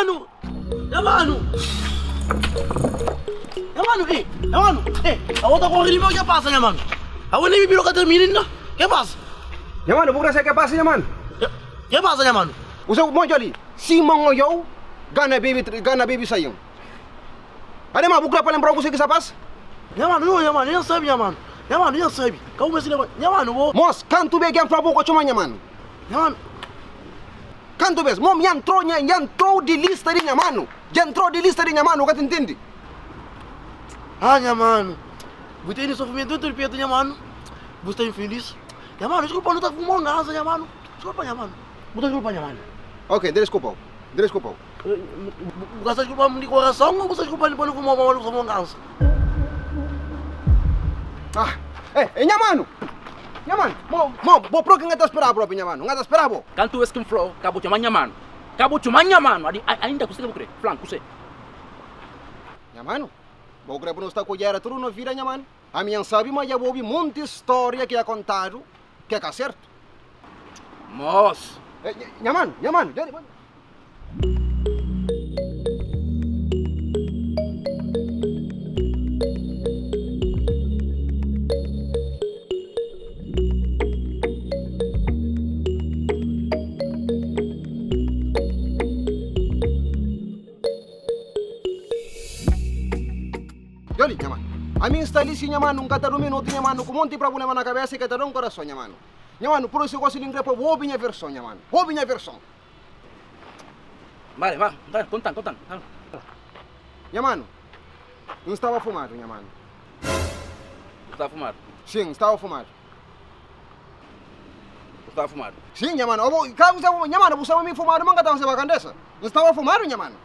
manu! Nha manu! Nha manu, eh! Nha manu, eh! Abo ta kore di mi o ke pasa nha manu? Abo nem bibida ka termina inda? Ke pasa? Nha manu, bu kre sabe ke pasa nha manu? Ke pasa nha manu? Bu sabe, bon djali, sima N odjau, gana bebe, gana bebe saiu. Adema, bu kre pa lenbrau kuse ki sa pasa? Nha manu, yo nha manu, nha sabe nha manu. Nha manu, nha sabe. Ka bu meste lembra. Nha manu, bo. Mos, kantu be gen fla bo ka txoma nha manu? Nha manu. Kantu bes? Mom, nha ntrou, nha, nha ntrou di lista di nha manu. Dja ntrou di lista di nha manu, bu ka ta ntende? Ah, nha manu, bu tene sofrimentu dentu di petu, nha manu. Bu sta infilis. Nha manu, diskulpa, nu ta fuma un ganza, nha manu. Diskulpa, nha manu. Bu ta diskulpa, nha manu. Ok, N ta diskulpa-u. N ta diskulpa-u. Bu ka sta diskulpa-m di korason ô bu sta diskulpa-m pa nu fuma pamodi bu sta fuma un ganza? Ah, eh, eh, nha manu! Nha manu, mo, mo, bo propi N ka ta spera propi, nha manu. N ka ta spera bo. Kantu es ki N fla-u, ka bu txoma-m nha manu. Ka bu txoma-m nha manu. Adi, ainda kuse ki bu kre? Fla-m kuse. Nha manu, bo kre pa nu sta ku gera tudu no vida, nha manu? Ami N sabi ma dja bu obi monti storia ki ya kontadu ki é ka sertu. Mos! Eh, nha manu, nha manu, dja. Djoli, nha manu. Ami N sta li si, nha manu, N ka ta durmi noti, nha manu, ku monti prabulema na kabesa i ka ta da-m korason, nha manu. Nha manu, pur isu gosi li N kre pa bu obi nha verson, nha manu. Obi nha verson. Bale, ba, ba, konta-m, konta-m. Nha manu, N staba fumadu, nha manu. Bu staba fumadu? Sin, N staba fumadu. Bu staba fumadu? Sin, nha manu. Abo, ka bu staba, nha manu, bu staba mi fumadu, ma N ka ta faseba kandesa. N staba fumadu, nha manu.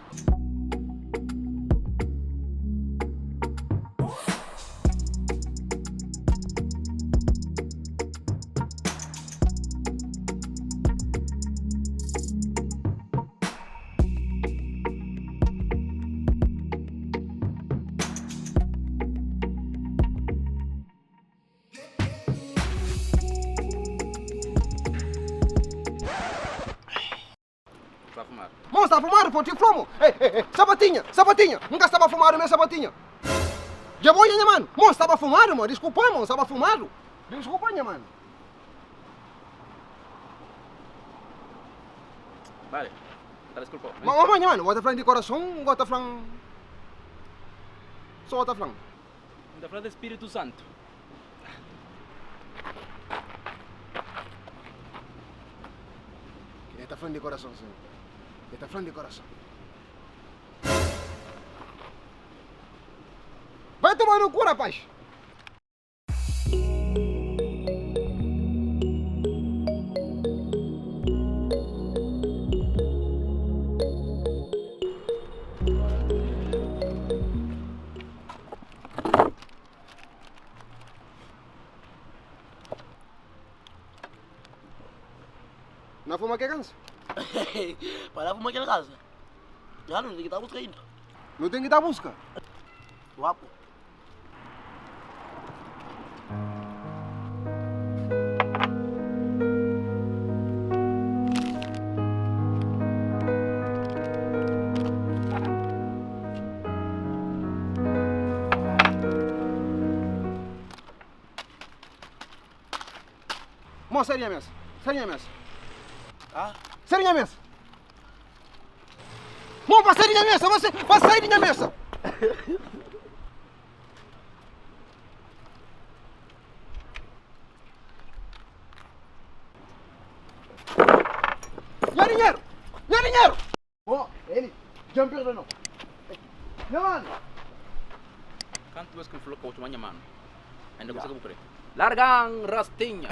Sta fumadu. Mon sta fumadu po ti fla mo. Eh eh eh sapatinha, sapatinha. N ka staba fumadu me sapatinha. Dja bo nha manu. Mon staba fumadu mo, diskulpa mo, staba fumadu. Diskulpa nha manu. Bale. Ta diskulpa. Ma ma nha manu, bo ta flan di korason, bo ta flan so bo ta flan. N ta fla di Spiritu Santu. E ta flan di korason sin. E ta flan di korason. Vai tomar no cu, rapaz. Na fuma ke kansa? Para fuma kel kansa. Ya nu ten ki ta buska inda. Nu ten ki ta buska. Guapo. Mo, sai di nha mesa. Sai di nha mesa. Ah? Sai di nha mesa. Mo, pa sai di nha mesa. Você, pa sai di nha mesa. Nha dinheru! Nha dinheru! Mo, eli, dja N perda no. Nha manu! Kantu bes ki N fla ka bu txoma nha manu, ainda kuse ka bu kre. Larga-m rastinha!